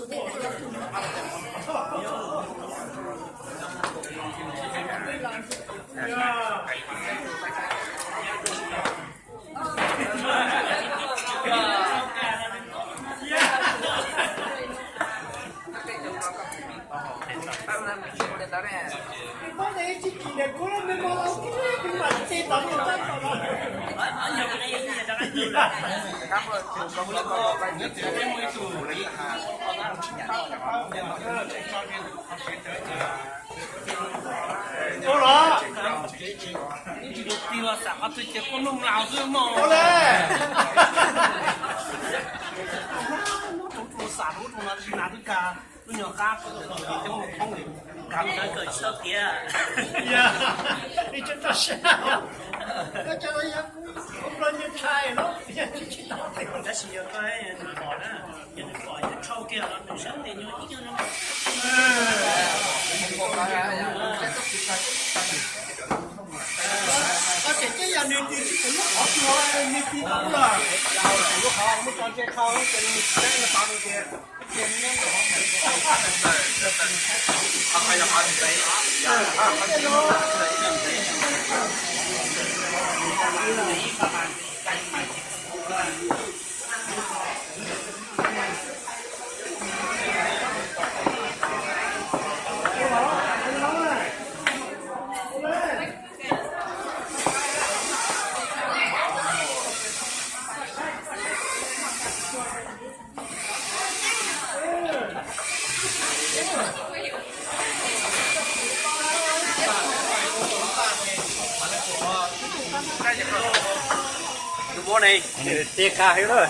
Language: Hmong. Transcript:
Ua los, ib tsis tus tig los xam qhov twg ces koj noj mlaus xwb mog. Ua le, noj rau rau xam rau rau no tsis nas twb kag, lub nyuag qab coob li thoob li kag kawm tsis tau tiav. Yog, ib tsoom toj siab, koj cov no yog kuv nplog nyuag tshais los yog tsis tsis tau tiav. Tab sis yog koj nws pom na, yog nws pom yog tshau kiag los nws sab tes nyuag ib nyuag no. Koj tseem ceb yog nws tis tsis tau lub qhov tuag, nws tis tau lawm. Lub qhov muab tso ntsej khau ces nws teb nws tau nws tias, Tus ua ne, tiag kag heev lawm.